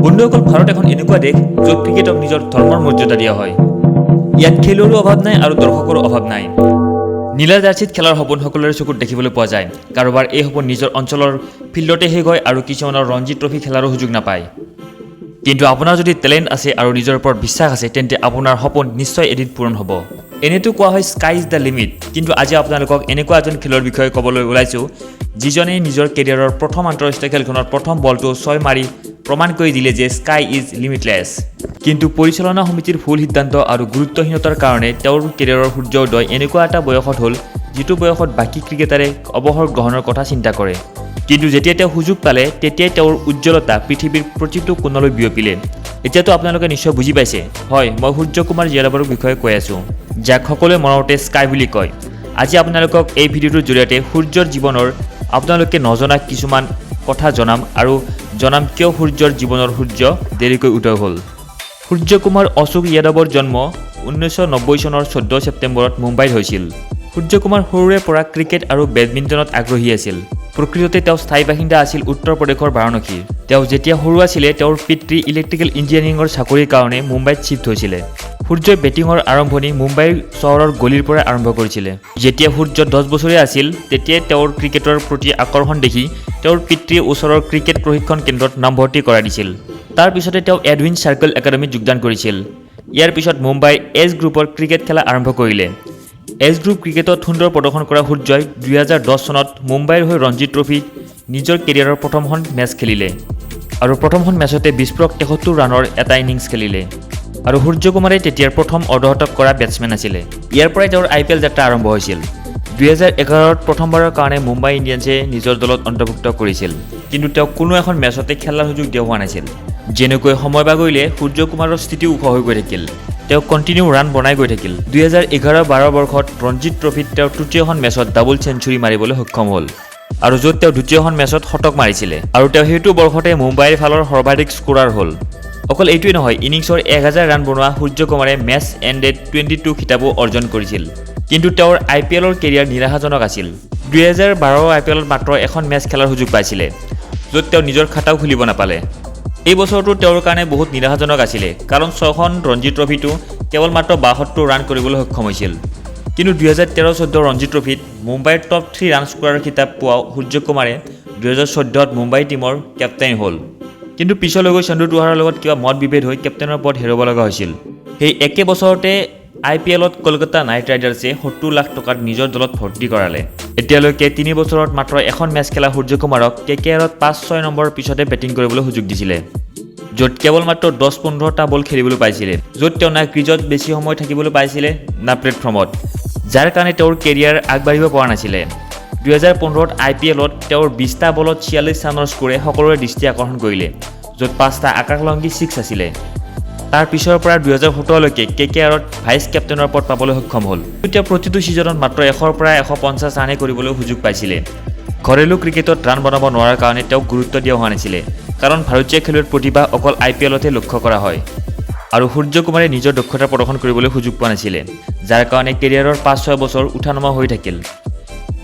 বন্ধুসকল, ভাৰত এখন এনেকুৱা দেশ য'ত ক্ৰিকেটক নিজৰ ধৰ্মৰ মৰ্যাদা দিয়া হয়। ইয়াত খেলুৱৈৰো অভাৱ নাই আৰু দৰ্শকৰো অভাৱ নাই। নীলা জাৰ্চিত খেলাৰ সপোন সকলোৰে চকুত দেখিবলৈ পোৱা যায়। কাৰোবাৰ এই সপোন নিজৰ অঞ্চলৰ ফিল্ডতে শেষ হয় আৰু কিছুমানৰ ৰঞ্জি ট্ৰফি খেলাৰো সুযোগ নাপায়। কিন্তু আপোনাৰ যদি টেলেণ্ট আছে আৰু নিজৰ ওপৰত বিশ্বাস আছে, তেন্তে আপোনাৰ সপোন নিশ্চয় এদিন পূৰণ হ'ব। এনেতো কোৱা হয়, "Sky is the limit." কিন্তু আজি আপোনালোকক এনেকুৱা এজন খেলুৱৈৰ বিষয়ে ক'বলৈ ওলাইছোঁ, যিজনে নিজৰ কেৰিয়াৰৰ প্ৰথম আন্তঃৰাষ্ট্ৰীয় খেলখনৰ প্ৰথম বলটো ছয় মাৰি প্ৰমাণ কৰি দিলে যে sky is limitless. কিন্তু পৰিচালনা সমিতিৰ ভুল সিদ্ধান্ত আৰু গুৰুত্বহীনতাৰ কাৰণে তেওঁৰ কেৰিয়াৰৰ সূৰ্য উদয় এনেকুৱা এটা বয়সত হ'ল, যিটো বয়সত বাকী ক্ৰিকেটাৰে অৱসৰ গ্ৰহণৰ কথা চিন্তা কৰে। কিন্তু যেতিয়া তেওঁ সুযোগ পালে, তেতিয়াই তেওঁৰ উজ্জ্বলতা পৃথিৱীৰ প্ৰতিটো কোণলৈ বিয়পিলে। এতিয়াতো আপোনালোকে নিশ্চয় বুজি পাইছে। হয়, মই সূৰ্য কুমাৰ যাদৱৰ বিষয়ে কৈ আছোঁ, যাক সকলোৱে মৰমতে স্কাই বুলি কয়। আজি আপোনালোকক এই ভিডিঅ'টোৰ জৰিয়তে সূৰ্যৰ জীৱনৰ আপোনালোকে নজনা কিছুমান কথা জনাম আৰু জনাম কিয় সূৰ্যৰ জীৱনৰ সূৰ্য দেৰিকৈ উদয় হ'ল। সূৰ্য কুমাৰ অশোক যাদৱৰ জন্ম 1990 চনৰ 14 ছেপ্টেম্বৰত মুম্বাইত হৈছিল। সূৰ্য কুমাৰ সৰুৰে পৰা ক্ৰিকেট আৰু বেডমিণ্টনত আগ্ৰহী আছিল। প্ৰকৃততে তেওঁ স্থায়ী বাসিন্দা আছিল উত্তৰ প্ৰদেশৰ বাৰাণসীৰ। তেওঁ যেতিয়া সৰু আছিলে, তেওঁৰ পিতৃ ইলেক্ট্ৰিকেল ইঞ্জিনিয়াৰিঙৰ চাকৰিৰ কাৰণে মুম্বাইত শ্বিফ্ট হৈছিলে। সূৰ্যই বেটিঙৰ আৰম্ভণি মুম্বাইৰ চহৰৰ গলিৰ পৰাই আৰম্ভ কৰিছিলে। যেতিয়া সূৰ্য 10 বছৰীয়া আছিল, তেতিয়াই তেওঁৰ ক্ৰিকেটৰ প্ৰতি আকৰ্ষণ দেখি তেওঁৰ পিতৃয়ে ওচৰৰ ক্ৰিকেট প্ৰশিক্ষণ কেন্দ্ৰত নামভৰ্তি কৰাই দিছিল। তাৰ পিছতে তেওঁ এডউইন চাৰ্কেল একাডেমীত যোগদান কৰিছিল। ইয়াৰ পিছত মুম্বাইৰ এজ গ্ৰুপৰ ক্ৰিকেট খেলা আৰম্ভ কৰিলে। এজ গ্ৰুপ ক্ৰিকেটত সুন্দৰ প্ৰদৰ্শন কৰা সূৰ্যই 2010 চনত মুম্বাইৰ হৈ ৰঞ্জি ট্ৰফীত নিজৰ কেৰিয়াৰৰ প্ৰথমখন মেচ খেলিলে আৰু প্ৰথমখন মেচতে বিস্ফোৰক 73 ৰানৰ এটা ইনিংছ খেলিলে আৰু সূৰ্যকুমাৰে তেতিয়াৰ প্ৰথম অৰ্ধশতক কৰা বেটছমেন আছিলে। ইয়াৰ পৰাই তেওঁৰ আই পি এল যাত্ৰা আৰম্ভ হৈছিল। 2011ত প্ৰথমবাৰৰ কাৰণে মুম্বাই ইণ্ডিয়ানছে নিজৰ দলত অন্তৰ্ভুক্ত কৰিছিল। কিন্তু তেওঁক কোনো এখন মেচতে খেলাৰ সুযোগ দিয়া হোৱা নাছিল। যেনেকৈ সময় বাগৰিলে, সূৰ্যকুমাৰৰ স্থিতিও ওখ হৈ গৈ থাকিল। তেওঁ কণ্টিনিউ ৰান বনাই গৈ থাকিল। 2011-12 বৰ্ষত ৰঞ্জিত ট্ৰফীত তেওঁ তৃতীয়খন মেচত ডাবল চেঞ্চুৰী মাৰিবলৈ সক্ষম হ'ল আৰু য'ত তেওঁ দ্বিতীয়খন মেচত শতক মাৰিছিলে আৰু তেওঁ সেইটো বৰ্ষতে মুম্বাইৰ ফালৰ সৰ্বাধিক স্ক'ৰাৰ হ'ল। অকল এইটোৱেই নহয়, ইনিংছৰ 1000 ৰান বনোৱা সূৰ্যকুমাৰে মেচ এণ্ডেড 22 খিতাপো অৰ্জন কৰিছিল। কিন্তু তেওঁৰ আই পি এলৰ কেৰিয়াৰ নিৰাশাজনক আছিল। 2012 আই পি এলত মাত্ৰ এখন মেচ খেলাৰ সুযোগ পাইছিলে, য'ত তেওঁ নিজৰ খাতাও খুলিব নাপালে। এই বছৰটো তেওঁৰ কাৰণে বহুত নিৰাশাজনক আছিলে, কাৰণ ছখন ৰঞ্জি ট্ৰফীটো কেৱল মাত্ৰ 72 ৰান কৰিবলৈ সক্ষম হৈছিল। কিন্তু 2013-14 ৰঞ্জি ট্ৰফীত মুম্বাইৰ টপ থ্ৰী ৰান স্ক'ৰাৰ খিতাপ পোৱা সূৰ্যকুমাৰে 2014ত মুম্বাই টীমৰ কেপ্টেইন হ'ল। কিন্তু পিছলৈ গৈ সঞ্জু তুষাৰৰ লগত কিবা মত বিভেদ হৈ কেপ্টেইনৰ পদ হেৰুৱাব লগা হৈছিল। সেই একে বছৰতে আই পি এলত কলকাতা নাইট ৰাইডাৰ্ছে 70 লাখ টকাত নিজৰ দলত ভৰ্তি কৰালে। এতিয়ালৈকে 3 বছৰত মাত্ৰ এখন মেচ খেলা সূৰ্যকুমাৰক কে কে আৰত 5, 6 নম্বৰৰ পিছতে বেটিং কৰিবলৈ সুযোগ দিছিলে, য'ত কেৱল মাত্ৰ 10, 15টা বল খেলিবলৈ পাইছিলে, য'ত তেওঁ না ক্ৰিজত বেছি সময় থাকিবলৈ পাইছিলে, না প্লেটফৰ্মত, যাৰ কাৰণে তেওঁৰ কেৰিয়াৰ আগবাঢ়িব পৰা নাছিলে। 2015ত আই পি এলত তেওঁৰ 20টা বলত 46 ৰানৰ স্ক'ৰে সকলোৰে দৃষ্টি আকৰ্ষণ কৰিলে, য'ত পাঁচটা আকাশলংঘী ছিক্স আছিলে। তাৰ পিছৰ পৰা 2017লৈকে কে কে আৰত ভাইচ কেপ্টেইনৰ পদ পাবলৈ সক্ষম হ'ল। তেওঁ প্ৰতিটো ছিজনত মাত্ৰ 100ৰ পৰা 150 ৰানহে কৰিবলৈ সুযোগ পাইছিলে। ঘৰেলু ক্ৰিকেটত ৰান বনাব নোৱাৰাৰ কাৰণে তেওঁক গুৰুত্ব দিয়া হোৱা নাছিলে, কাৰণ ভাৰতীয় খেলুৱৈৰ প্ৰতিভা অকল আই পি এলতহে লক্ষ্য কৰা হয় আৰু সূৰ্যকুমাৰে নিজৰ দক্ষতা প্ৰদৰ্শন কৰিবলৈ সুযোগ পোৱা নাছিলে, যাৰ কাৰণে কেৰিয়াৰৰ 5, 6 বছৰ উঠা নমা হৈ থাকিল।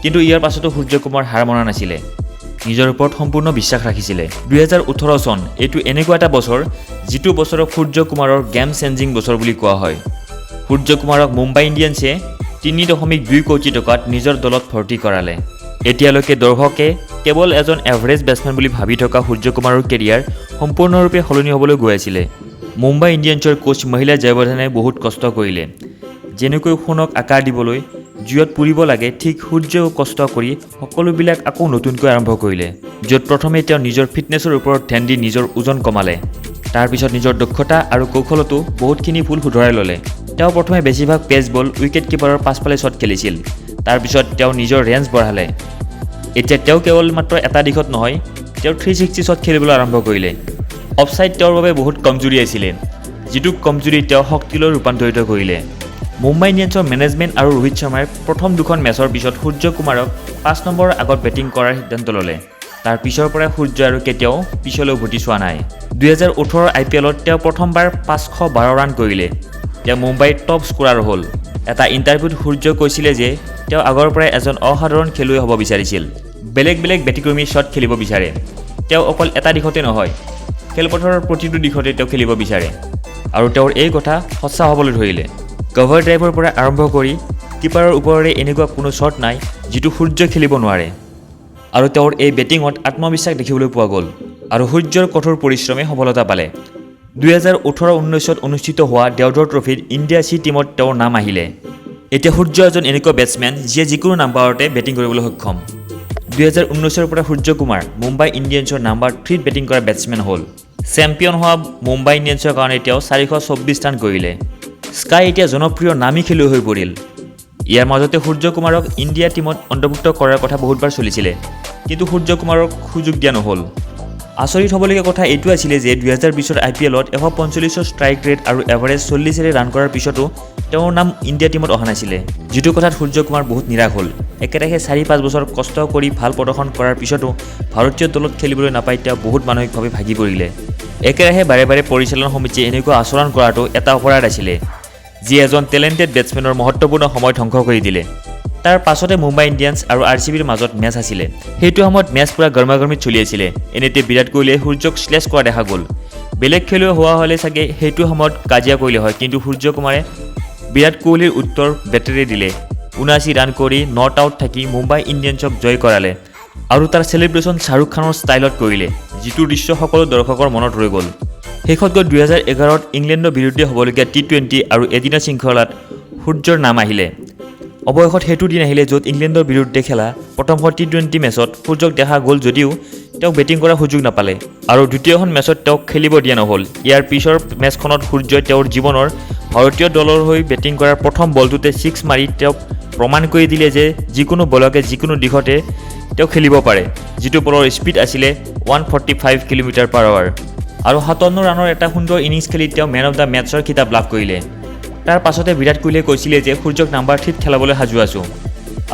কিন্তু ইয়াৰ পাছতো সূৰ্যকুমাৰ হাৰ মনা নাছিলে, নিজৰ ওপৰত সম্পূৰ্ণ বিশ্বাস ৰাখিছিলে। 2018 চন, এইটো এনেকুৱা এটা বছৰ, যিটো বছৰক সূৰ্যকুমাৰৰ গেম চেঞ্জিং বছৰ বুলি কোৱা হয়। সূৰ্যকুমাৰক মুম্বাই ইণ্ডিয়ানছে 3.2 কোটি টকাত নিজৰ দলত ভৰ্তি কৰালে। এতিয়ালৈকে দৰ্শকে কেৱল এজন এভাৰেজ বেটছমেন বুলি ভাবি থকা সূৰ্যকুমাৰৰ কেৰিয়াৰ সম্পূৰ্ণৰূপে সলনি হ'বলৈ গৈ আছিলে। মুম্বাই ইণ্ডিয়ানছৰ কোচ মহেলা জয়বৰ্ধনে বহুত কষ্ট কৰিলে। যেনেকৈ সোণক আকাৰ দিবলৈ জুইত পুৰিব লাগে, ঠিক সূৰ্যও কষ্ট কৰি সকলোবিলাক আকৌ নতুনকৈ আৰম্ভ কৰিলে, য'ত প্ৰথমে তেওঁ নিজৰ ফিটনেছৰ ওপৰত ধ্যান দি নিজৰ ওজন কমালে। তাৰপিছত নিজৰ দক্ষতা আৰু কৌশলতো বহুতখিনি ভুল শুধৰাই ল'লে। তেওঁ প্ৰথমে বেছিভাগ পেচ বল উইকেট কিপাৰৰ পাছফালে শ্বট খেলিছিল। তাৰপিছত তেওঁ নিজৰ ৰেঞ্জ বঢ়ালে। এতিয়া তেওঁ কেৱল মাত্ৰ এটা দিশত নহয়, তেওঁ 360 শ্বট খেলিবলৈ আৰম্ভ কৰিলে। অফছাইড তেওঁৰ বাবে বহুত কমজুৰি আছিলে, যিটো কমজুৰি তেওঁ শক্তিলৈ ৰূপান্তৰিত কৰিলে। মুম্বাই ইণ্ডিয়ানছৰ মেনেজমেণ্ট আৰু ৰোহিত শৰ্মাই প্ৰথম দুখন মেচৰ পিছত সূৰ্য কুমাৰক 5 নম্বৰৰ আগত বেটিং কৰাৰ সিদ্ধান্ত ল'লে। তাৰ পিছৰ পৰাই সূৰ্য আৰু কেতিয়াও পিছলৈ উভতি চোৱা নাই। 2018 আই পি এলত তেওঁ প্ৰথমবাৰ 512 ৰান কৰিলে। তেওঁ মুম্বাইৰ টপ স্ক'ৰাৰ হ'ল। এটা ইণ্টাৰভিউত সূৰ্যই কৈছিলে যে তেওঁ আগৰ পৰাই এজন অসাধাৰণ খেলুৱৈ হ'ব বিচাৰিছিল, বেলেগ বেলেগ ব্যতিক্ৰমী শ্বট খেলিব বিচাৰে। তেওঁ অকল এটা দিশতে নহয়। খেলপথাৰৰ প্ৰতিটো দিশতে তেওঁ খেলিব বিচাৰে আৰু তেওঁৰ এই কথা সঁচা হ'বলৈ ধৰিলে। কভাৰ ড্ৰাইভৰ পৰা আৰম্ভ কৰি কিপাৰৰ ওপৰেৰে এনেকুৱা কোনো শ্বট নাই যিটো সূৰ্যই খেলিব নোৱাৰে। আৰু তেওঁৰ এই বেটিঙত আত্মবিশ্বাস দেখিবলৈ পোৱা গ'ল আৰু সূৰ্যৰ কঠোৰ পৰিশ্ৰমে সফলতা পালে। 2018-19ত অনুষ্ঠিত হোৱা দেওধৰ ট্ৰফীত ইণ্ডিয়া চি টীমত তেওঁৰ নাম আহিলে। এতিয়া সূৰ্য এজন এনেকুৱা বেটছমেন, যিয়ে যিকোনো নাম্বাৰতে বেটিং কৰিবলৈ সক্ষম। 2019ৰ পৰা সূৰ্য কুমাৰ মুম্বাই ইণ্ডিয়ানছৰ নাম্বাৰ 3ত বেটিং কৰা বেটছমেন হ'ল। চেম্পিয়ন হোৱা মুম্বাই ইণ্ডিয়ানছৰ কাৰণে তেওঁ 424 ৰান কৰিলে। স্কাই এতিয়া জনপ্ৰিয় নামী খেলুৱৈ হৈ পৰিল। ইয়াৰ মাজতে সূৰ্য কুমাৰক ইণ্ডিয়া টীমত অন্তৰ্ভুক্ত কৰাৰ কথা বহুতবাৰ চলিছিলে, কিন্তু সূৰ্য কুমাৰক সুযোগ দিয়া নহ'ল। আচৰিত হ'বলগীয়া কথা এইটো আছিলে যে 2020ৰ আই পি এলত 145ৰ ষ্ট্ৰাইক ৰেট আৰু এভাৰেজ 40ৰে ৰান কৰাৰ পিছতো তেওঁৰ নাম ইণ্ডিয়া টীমত অহা নাছিলে, যিটো কথাত সূৰ্য কুমাৰ বহুত নিৰাশ হ'ল। একেৰাহে 4-5 বছৰ কষ্ট কৰি ভাল প্ৰদৰ্শন কৰাৰ পিছতো ভাৰতীয় দলত খেলিবলৈ নাপাই তেওঁ বহুত মানসিকভাৱে ভাগি পৰিলে। একেৰাহে বাৰে বাৰে পৰিচালনা সমিতিয়ে এনেকুৱা আচৰণ কৰাটো এটা অপৰাধ আছিলে, যি এজন টেলেণ্টেড বেটছমেনৰ মহত্বপূৰ্ণ সময় ধ্বংস কৰি দিলে। তাৰ পাছতে মুম্বাই ইণ্ডিয়ানছ আৰু আৰ চি বিৰ মাজত মেচ আছিলে। সেইটো সময়ত মেচ পূৰা গৰমা গৰমিত চলি আছিলে। এনেতে বিৰাট কোহলিয়ে সূৰ্যক শ্লেছ কৰা দেখা গ'ল। বেলেগ খেলুৱৈ হোৱা হ'লে চাগে সেইটো সময়ত কাজিয়া কৰিলে হয়, কিন্তু সূৰ্য কুমাৰে বিৰাট কোহলিৰ উত্তৰ বেটেৰে দিলে। 79 ৰান কৰি not out থাকি মুম্বাই ইণ্ডিয়ানছক জয় কৰালে আৰু তাৰ চেলিব্ৰেশ্যন শ্বাহৰুখ খানৰ ষ্টাইলত কৰিলে, যিটো দৃশ্য সকলো দৰ্শকৰ মনত ৰৈ গ'ল। শেষত গৈ 2011ত ইংলেণ্ডৰ বিৰুদ্ধে হ'বলগীয়া টি-20 আৰু এদিনীয়া শৃংখলাত সূৰ্যৰ নাম আহিলে। অৱশেষত সেইটো দিন আহিলে য'ত ইংলেণ্ডৰ বিৰুদ্ধে খেলা প্ৰথমখন টি-20 মেচত সূৰ্যক দেখা গ'ল যদিও তেওঁক বেটিং কৰাৰ সুযোগ নাপালে আৰু দ্বিতীয়খন মেচত তেওঁক খেলিব দিয়া নহ'ল। ইয়াৰ পিছৰ মেচখনত সূৰ্যই তেওঁৰ জীৱনৰ ভাৰতীয় দলৰ হৈ বেটিং কৰাৰ প্ৰথম বলটোতে ছিক্স মাৰি তেওঁক প্ৰমাণ কৰি দিলে যে যিকোনো বলকে যিকোনো দিশতে তেওঁ খেলিব পাৰে, যিটো বলৰ স্পীড আছিলে 145 kilometer per hour। আৰু 57 ৰানৰ এটা সুন্দৰ ইনিংছ খেলি তেওঁ মেন অফ the মেটছৰ খিতাপ লাভ কৰিলে। তাৰ পাছতে বিৰাট কোহলিয়ে কৈছিলে যে সূৰ্যক নাম্বাৰ 3ত খেলাবলৈ সাজু আছোঁ।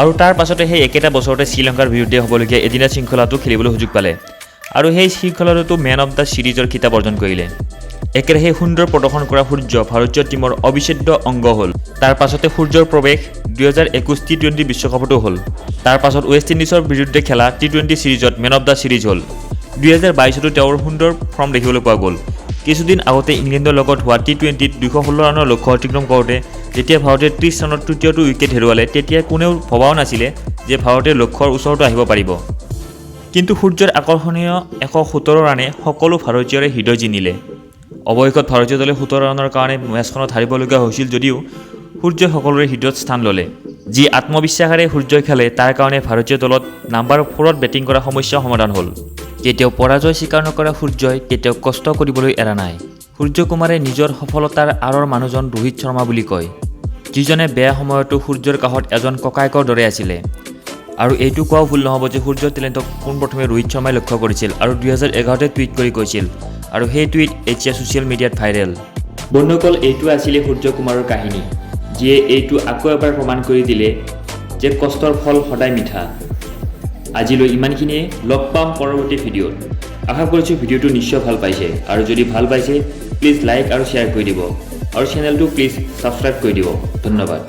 আৰু তাৰ পাছতে সেই একেটা বছৰতে শ্ৰীলংকাৰ বিৰুদ্ধে হ'বলগীয়া এদিনীয়া শৃংখলাটো খেলিবলৈ সুযোগ পালে আৰু সেই শৃংখলাটোতো মেন অফ the ছিৰিজৰ খিতাপ অৰ্জন কৰিলে। একেৰাহে সুন্দৰ প্ৰদৰ্শন কৰা সূৰ্য ভাৰতীয় টীমৰ অবিচ্ছেদ্য অংগ হ'ল। তাৰ পাছতে সূৰ্যৰ প্ৰৱেশ 2021 টি-20 বিশ্বকাপতো হ'ল। তাৰ পাছত ৱেষ্ট ইণ্ডিজৰ বিৰুদ্ধে খেলা টি-20 ছিৰিজত মেন অফ the series হ'ল। 2022তো তেওঁৰ সুন্দৰ ফৰ্ম দেখিবলৈ পোৱা গ'ল। কিছুদিন আগতে ইংলেণ্ডৰ লগত হোৱা টি-20ত 216 ৰানৰ লক্ষ্য অতিক্ৰম কৰোঁতে যেতিয়া ভাৰতে 30 ৰানত তৃতীয়টো উইকেট হেৰুৱালে, তেতিয়া কোনেও ভবাও নাছিলে যে ভাৰতে লক্ষ্যৰ ওচৰতো আহিব পাৰিব। কিন্তু সূৰ্যৰ আকৰ্ষণীয় 117 ৰানে সকলো ভাৰতীয়ৰে হৃদয় জিনিলে। অৱশেষত ভাৰতীয় দলে 17 ৰানৰ কাৰণে মেচখনত হাৰিবলগীয়া হৈছিল যদিও সূৰ্যই সকলোৰে হৃদয়ত স্থান ল'লে। যি আত্মবিশ্বাসেৰে সূৰ্যই খেলে, তাৰ কাৰণে ভাৰতীয় দলত নাম্বাৰ 4ত বেটিং কৰা সমস্যা সমাধান হ'ল। কেতিয়াও পৰাজয় স্বীকাৰ নকৰা সূৰ্যই কেতিয়াও কষ্ট কৰিবলৈ এৰা নাই। সূৰ্য কুমাৰে নিজৰ সফলতাৰ আঁৰৰ মানুহজন ৰোহিত শৰ্মা বুলি কয়, যিজনে বেয়া সময়তো সূৰ্যৰ কাষত এজন ককায়েকৰ দৰে আছিলে। আৰু এইটো কোৱাও ভুল নহ'ব যে সূৰ্যৰ টেলেণ্টক পোনপ্ৰথমে ৰোহিত শৰ্মাই লক্ষ্য কৰিছিল আৰু 2011তে টুইট কৰি কৈছিল আৰু সেই টুইট এতিয়া ছ'চিয়েল মিডিয়াত ভাইৰেল। বন্ধুসকল, এইটো আছিলে সূৰ্য কুমাৰৰ কাহিনী, যিয়ে এইটো আকৌ এবাৰ প্ৰমাণ কৰি দিলে যে কষ্টৰ ফল সদায় মিঠা। আজিলৈ ইমানখিনিয়ে। লগ পাম পৰৱৰ্তী ভিডিঅ'ত। আশা কৰিছোঁ ভিডিঅ'টো নিশ্চয় ভাল পাইছে আৰু যদি ভাল পাইছে, প্লিজ লাইক আৰু শ্বেয়াৰ কৰি দিব আৰু চেনেলটো প্লিজ ছাবস্ক্ৰাইব কৰি দিব। ধন্যবাদ।